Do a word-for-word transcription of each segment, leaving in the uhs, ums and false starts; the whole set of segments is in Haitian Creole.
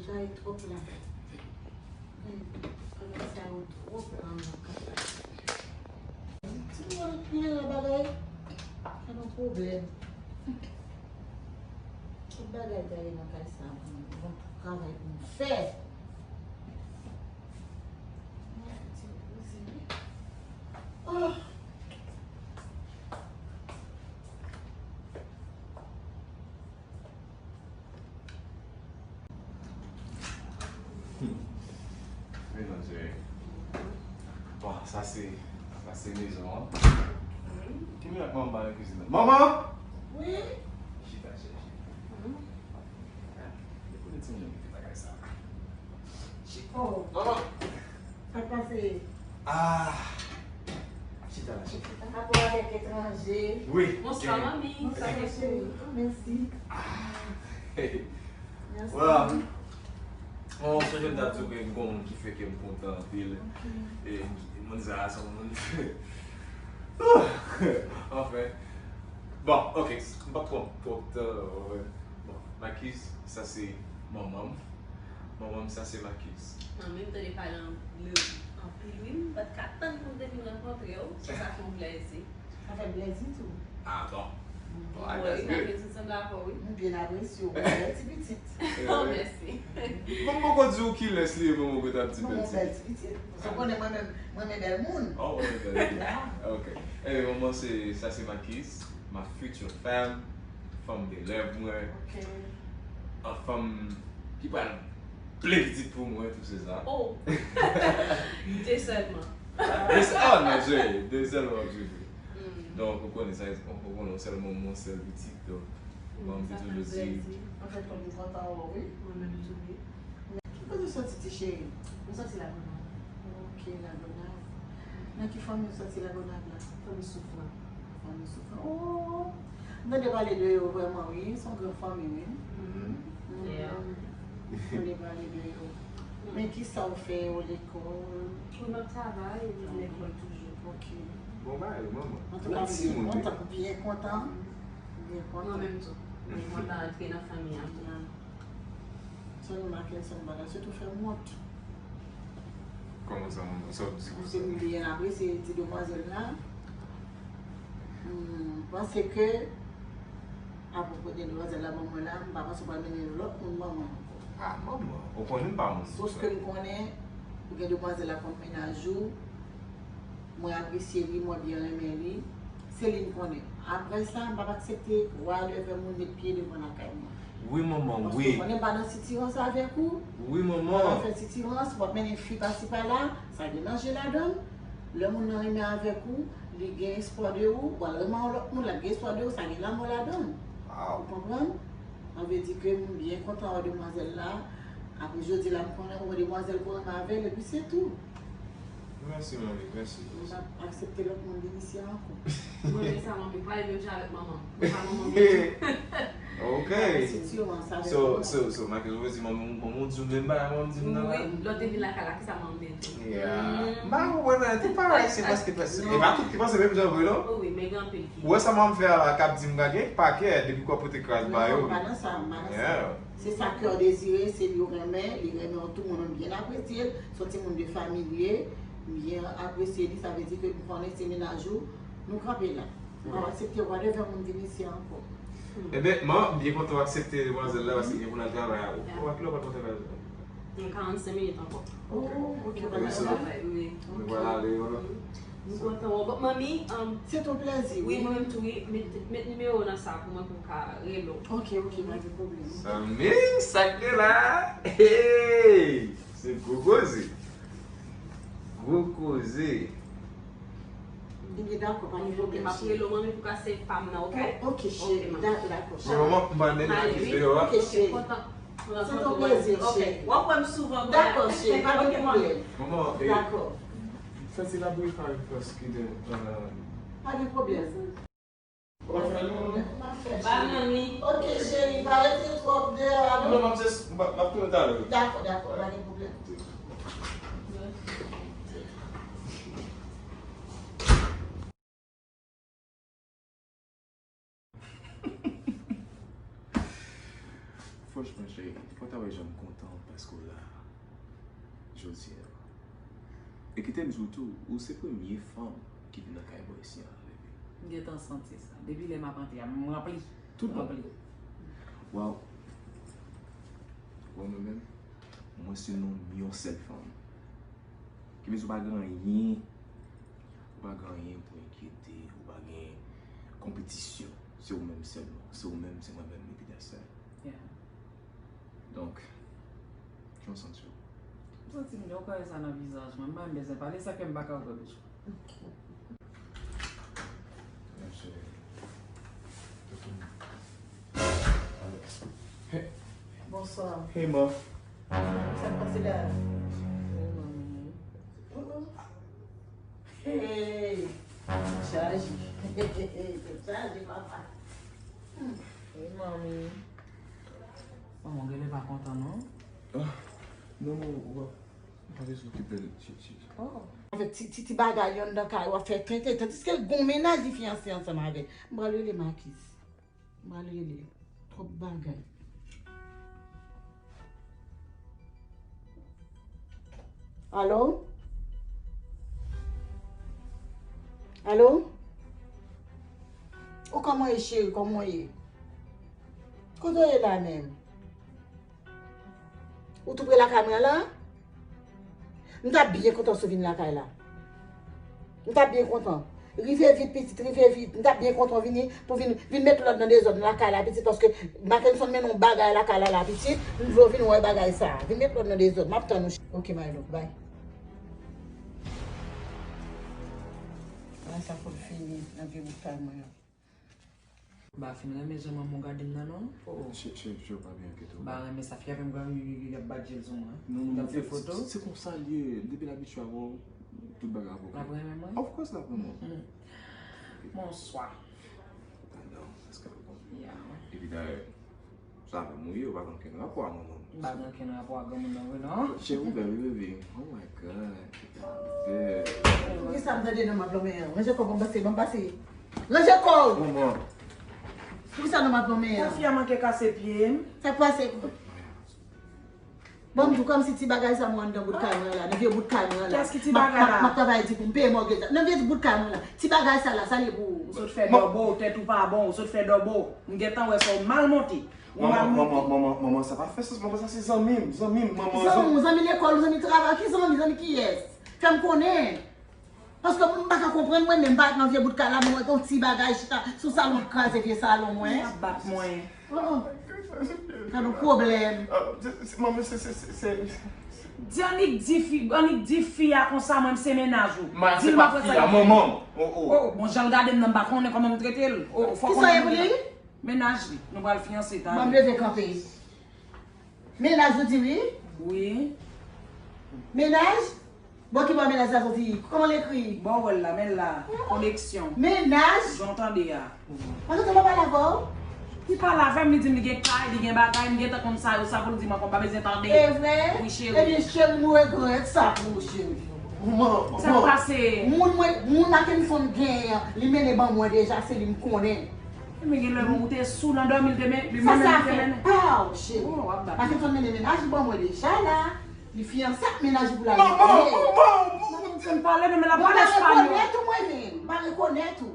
Bagay twòp la. Bagay sa yo twòp la nan kay la. Ti moun ap pile nan bagay. Pa gen pwoblèm. Tout bagay ta ye nan kay sa pou nou. Bon, travay pou nou fè. Mwen fè ti poze wi. Oh. Mesdames et bon, sa se, sa se mezon an. Ki mwen ak manman nan kizin nan? Manman! Wi. Chita, chèche. Depi le timoun yo mete bagay sa. Chita. Manman! Sa k pase? Ah! Chita la, chita. Rapò avèk etranje. Wi. Bonswa, manmi. Bonswa, cheri. Mèsi. Ah! Mèsi. Voilà. Bon, sonje m t ap di w ke m gon moun ki fè kè m kontan anpil. E moun sa a se yon moun. Anfen. Bon, ok, m p ap pran twòp tan. Bon, Makis, sa se manman m. Manman m, sa se Makis. Mwen menm tande pale anglè anpil wi, m pa t ka tann pou m te vin rankontre w. Sa fè m plezi. Sa fè m plezi tou. Ah bon? Bon, that's good. Wi, nou sanble avè w wi. M byen apresye w, bèl ti pitit. Oh, mèsi. Mwen poko di w kilès li ye, mwen poko t ap di bèl ti pitit. Ou konnen mwen menm, mwen renmen bèl moun. Oh, mwen renmen bèl moun. Ok. Anyway, manman, se, sa se Makis, my future femme, fanm de rèv mwen. Ok. Yon fanm ki pral plen pitit pou mwen, tou se sa. Oh! De sèlman. De sè-, ah, non, je, de sèlman, je. Donk, ou konnen sa, ou konnen yon sèl manman, yon sèl pitit, donk, bon, m te toujou di. Anfèt, konbyen kontan wè w, wi. Mwen menm tou, wi. Ki kote w soti, ti cheri? Mwen soti Lagonav. Ok, Lagonav. Nan ki fanmi w soti Lagonav la? Fanmi Soufran. Fanmi Soufran. Oh! M tande pale de yo vrèman, wi. Se yon gran fanmi, wi. Mhm. Tande pale de yo. Men kisa w fè, w lekòl? Wi, m ap travay, m lekòl toujou. Ok. Bon bagay, manman. Antouka, m byen kontan, m byen kontan, m byen kontan. Mwen menm tou. Mwen kontan antre nan fanmi an. Sèlman Mackenson bagay, sitou fè m wont. Kòman sa, manman? Sa w ap di konsa? Se m byen apresye ti demwazèl la. M panse ke apwopo de demwazèl la ban mwen la, m pa panse w pral mennen lòt moun ban mwen ankò. Ah, manman, ou konnen m pa moun konsa. Soske m konnen ou gen demwazèl la kòm mennaj ou, mwen apresye li, mwen byen renmen li, se li m konnen. Apre sa, m p ap aksepte whatever moun met pye devan lakay mwen. Wi, manman, wi. Paske ou konnen m pa nan sitirans avèk ou. Wi, manman. M pa nan fè sitirans, w ap mennen fi pasi pala, sa gen danje ladan l. Lè moun nan renmen avèk ou, li gen espwa de ou, w al renmen yon lòt moun, l ap gen espwa de ou, sa gen lanmò ladan l. Ou konprann? Sa vle di ke m byen kontan wè demwazèl la. Apre jodi la, m konnen ou gen demwazèl pou renmen avè l, epi se tou. Mèsi, manmi, mèsi. M p ap aksepte lòt moun vin isi a ankò. Mwen, men sa, manmi, pale menm jan avèk manman. Mwen pa manman menm. Ok. So, so, so, Marcus, ou vle di manman, manman di w menm bagay manman di m nan la? Wi, lè w te vin lakay la, kisa manman te di w? Yeah. M pa konprann anyen, tout parèy se prèske, prèske. E pa tout ki panse menm jan vre, non? Wi, wi, men gen anpil ki. Ou wè sa manman fè a la, k ap di m gade, pa kè, depi kò pote kras ba yo. Non, m pa nan sa, m pa nan sa. Yeah. Se sa kè w dezire, se li w renmen, li renmen w tou, mwen menm m byen apresye l, se yon timoun de fanmi li ye, m byen apresye li, sa vle di ke m konnen se mennaj ou, nou kanpe la. M p ap aksepte whatever moun vin isi a ankò. Ebyen, man, m byen kontan w aksepte demwazèl la, paske gen pou l al travay a. Ou, ou pa kile w pral travay? Nan karannsenk minit ankò. Oh, ok, pa gen pwoblèm. Wi. Nou pral ale, wala. M kontan wè w. Bon, manmi, um, se ton plezi, wi, wi. Mwen menm tou, wi. Met, met nimewo w nan sa pou mwen, pou m ka rele w. Ok, ok, pa gen pwoblèm. Zanmi, sa k gen la? Hey! Se gwo koze. Gwo koze. Ebyen, dakò, pa gen pwoblèm, cheri. M ap rele w, manmi, pou ka save pa m nan, ok? Ok, cheri. Dakò, cheri. Bon, manman, m pral mennen Marcus deyò a. Ok, cheri. Se ton plezi, cheri. W ap wè m souvan, dakò, cheri, pa gen pwoblèm. Manman, e, dakò. Santi l ap bouyi pa m plis ki de, euh, pa gen pwoblèm. W ap fè l, manman? M ap fè, cheri. Ba manmi. Ok, cheri, pa rete twòp deyò a, non? Non, m ap just, m ap, m ap tounen talè. Dakò, dakò, pa gen pwoblèm. Franchman, cheri, ou pa ta wè jan m kontan paske w la jodi a. E kite m di w tou, ou se premye fanm ki vin nan kay bòy isi an, baby. M gentan santi sa. Depi lè m ap antre a, m ranpli. Tout bon. Ranpli. Waw. Bon, mwen menm, mwen se nonm yon sèl fanm. Ki vle di ou pa gen anyen, ou pa gen anyen pou enkyete, ou pa gen konpetisyon. Se ou menm sèlman. Se ou menm, se mwen menm, epi that's it. Yeah. Donk, jan w santi w? M santi m gen yon karès la nan vizaj mwen. M pa menm bezwen pale, sa fè m pa ka ouvè bouch mwen. Mesye. Hey. Bonswa. Hey, ma. Sa k pase la? Hey, manmi. Oh, oh. Hey. Chaje. Chaje, papa. Hey, manmi. Manman, genlè pa kontan, non? Ah, non, non, ou pa, ou pa bezwen okipe l, ti, ti. Oh. Anfèt, ti, ti, ti bagay yo anndan kay, w ap fè tenten, tandiske l gon mennaj li fiyanse ansanm avè l. M pral rele Makis. M pral rele. Twòp bagay. Alo? Alo? Ou kòman ye, cheri? Kòman w ye? Kote w ye la menm? Ou tou pre lakay mwen la? M t ap byen kontan si w vin lakay la. M t ap byen kontan. Rive vit, pitit, rive vit. M t ap byen kontan w vini pou vin, vin met lòd nan dezòd nan lakay la, pitit, paske Mackenson mennen yon bagay lakay la, la, pitit. M vle w vin wè bagay sa. Vin met lòd nan dezòd. M ap tann ou. Ok, my love, bye. Bagay sa fò l fini nan vye bout kay mwen an. M pa fin renmen jan manman w gade m nan, non. Oh, oh. Cheri, cheri, cheri, pa byen enkyete w. M pa renmen sa, fi a fè m gade, y ap bat je l sou mwen. Non, non, y ap fè foto. Se, se konsa l ye. Depi l abitye avè w, tout bagay ap oke. L ap renmen mwen? Of course, l ap renmen w. Bonswa. Pardon, èske w konprann? Yeah. Epi dayè, sa avè m ou ye, ou pa gen okenn rapò a manman m. M pa gen okenn rapò a granmoun nan vre, non. Cheri, ou bèl, wi, baby. Oh my God. Bèl. Poukisa m tande non m ap lonmen an? Ranje kò w, ban m pase, ban m pase. Ranje kò w! Manman. Poukisa non m ap lonmen an? Fi a manke kase pye m. Sa k pase? Ban m di w, kòmsi ti bagay sa mwen anndan bout kay mwen la, nan vye bout kay mwen la. Kiyès ki ti bagay la? M ap, m ap travay di pou m peye mògej la. Nan vye bout kay mwen la. Ti bagay sa la, sa l ye pou ou? Ou sot fè dòbo, tèt ou pa bon, ou sot fè dòbo. M gentan wè sa w mal monte. Ou mal monte. Manman, manman, manman, manman, sa pa fè sans, manman, sa se zanmi m, zanmi m, manman. Zanmi w, zanmi lekòl, zanmi travay, ki zanmi, zanmi kiyès? Fè m konnen. Paske m pa ka konprann mwen menm, m pa nan vye bout kay la, mwen wè yon ti bagay chita sou salon, kraze vye salon mwen. Ou ap bat mwen. Oh, oh. Gad yon pwoblèm. Ah, se, se, manman, se, se, se, se, se. Di annik di fi, annik di fi a konsa, mwen, m se mennaj ou. Ma, se pa fi a, manman. Oh, oh. Oh, bon, jan l gade m nan, m pa konnen kòman m trete l. Oh, oh, fòk ou... Kisa w ye pou li? Mennaj li. Nou pral fiyanse talè. Ban m leve kanpe. Mennaj ou di wi? Wi. Mennaj? Bon, ki bò mennaj la soti? Kòman l ekri? Bò w wè l la, men l la. Koneksyon. Mennaj? Jan w tande a. Mwen gentan pa pale avè w? Li pale avè m, li di m li gen kay, li gen bagay, m gentan konn sa yo, sa pou l di m ankò, m pa bezwen tande. E vre? Wi, cheri. Ebyen, cheri, m regrèt sa pou ou, cheri. Manman, manman. Sa k pase? Moun mwen, moun Mackenson genyen an, li mennen ban mwen deja, se li m konnen. Men gen lè ou te sou nan dòmi, l te men, li menm li te mennen. Sa sa fè pa w, cheri. Oh, w ap bat. Mackenson mennen mennaj li ban mwen deja la. Li fiyanse ak mennaj li pou l al marye. Mackenson pale, non, men l ap pale espanyòl. M pa rekonèt ou, mwen menm. M pa rekonèt ou.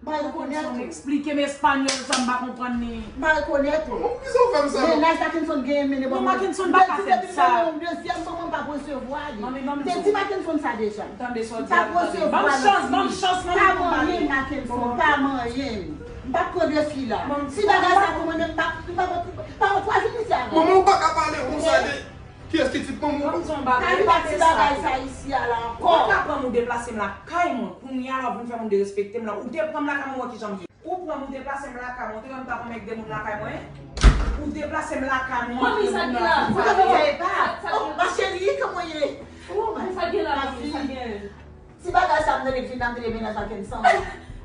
M pa rekonèt ou. Mackenson eksplike m espanyòl sa, m pa konprann li. M pa rekonèt ou. Kisa w fè m sa, non? Mennaj Mackenson genyen mennen ban mwen. Non, Mackenson pa ka fè m sa. Dezyèm manman m p ap resevwa li. Te di Mackenson sa deja. Tande sa w di a, tande. Ban m chans, ban m chans, manmi, pou m pale. Pa manyen m, Mackenson, pa manyen m. M p ap pran defi la. Ti bagay sa pou mwen menm, m p ap, m p ap, pa, pa vin isi avè m. Manman, ou pa ka pale konsa de, kiyès ki ti manman? Ban m di yon bagay, pa fè sa. Pa ti bagay sa isi a la ankò. Ou pa ka pran m, ou deplase m lakay mwen. Kounye a la, ou vin fè moun derespekte m la. Ou te pran m lakay mwen, ou wè kijan m ye. Ou pran m, ou deplase m lakay mwen, ou te wè m t ap anmègde moun lakay mwen? Ou deplase m lakay mwen, ou antre moun nan. Manmi, sa gen la? Sa gen la? Oh, ma chérie, kòman w ye? Oh, manmi, sa gen la, manmi, sa gen? Ti bagay sa m tande vin nan, m tande mennaj Mackenson.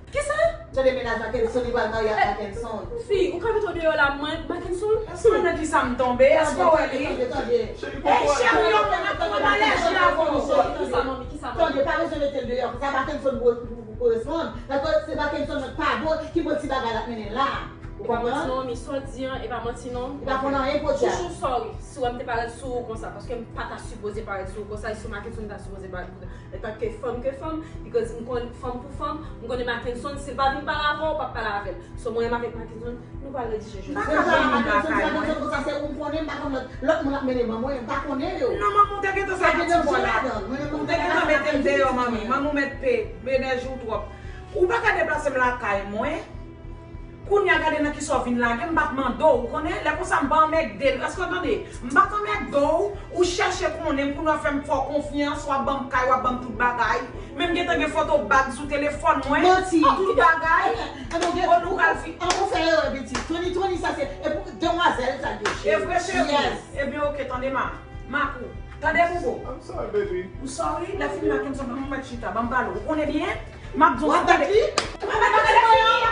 Kisa? M tande mennaj Mackenson, li pral marye ak Mackenson. Fi, ou ka met w deyò la, mwen, Mackenson? Èske w nan kisa m tonbe? Èske w wè li? Tande, tande, tande. Cheri, kòkòt. Cheri, yo, mwen ap pran malèz la pou ou. Kisa, manmi? Kisa, manmi? Tande, pa bezwen mete l deyò. Sa Mackenson pou, pou, pou, pou reponn. Dakò, se Mackenson mwen pa bon ki bon ti bagay l ap mennen la. Ou konprann? E pa manti non, mi sa w di an, e pa manti non. Li pa konn anyen pou di a. Chouchou, sorry. Si w wè m te parèt sou ou konsa, paske m pa ta sipoze parèt sou ou konsa, e sou Mackenson m ta sipoze parèt konsa. Antanke fanm ke fanm, because m konn fanm pou fanm, m konnen Mackenson, si l pa vin pale avè w, w p ap pale avè l. So, mwen menm avèk Mackenson, nou pral redije jodi. M pa ka vin lakay mwen. Mackenson konsa, se ou m konnen, m pa konn lòt, lòt moun ap mennen manman w, m pa konnen yo. Non, manman w te gentan fè yon ti bò la. Ou te gentan mete m deyò, manmi. Manmi w mèt pe, menaj ou twòp. Ou pa ka deplase m lakay mwen. Kounye a gade nan kisa w vin lage m, m pa t mande w, ou konnen? Lè konsa m pa anmègde l. Èske w tande? M pa t anmègde w, ou chèche konnen m, kounye a w fè m fè w konfyans, w ap ban m kay, w ap ban m tout bagay. Menm gentan gen foto bag sou telefòn mwen, tout bagay. Ou nou pral fi. An, ou fè erè, pitit. Tony, Tony, sa se, e pou demwazèl sa yo, cheri. E vre, cheri? Yes. Ebyen, oke, tande ma. Makou. Tande, Boubo. I'm sorry, baby. Ou sorry? Lè fini Mackenson, ban m mèt chita, ban m pale w. Ou konnen byen? M ap di w, w ap bat li? Mwen pa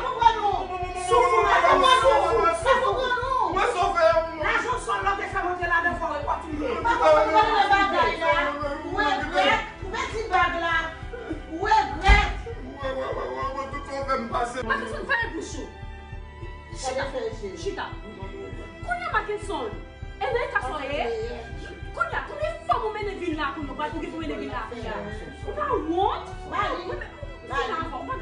konprann ou. Soufou, mwen pa konprann ou. Mwen pa konprann ou. Mwen sove ou. Lajan w sòl la w te fè m antre ladan fò w retounen. Mwen pa konprann ou nan bagay la. Ou regrèt. Ou pèdi bag la. Ou regrèt. Mwen, mwen, mwen, mwen, mwen, tout sa w fè m pase. Mackenson, fèmen bouch ou. Chita. Chita. Kounye a Mackenson. E nan eta sa w ye? Kounye a, konbyen fanm ou mennen vin la kounye a? Ou gen pou mennen vin la kounye a? Ou pa wont? Ou pa wont? Vin avan.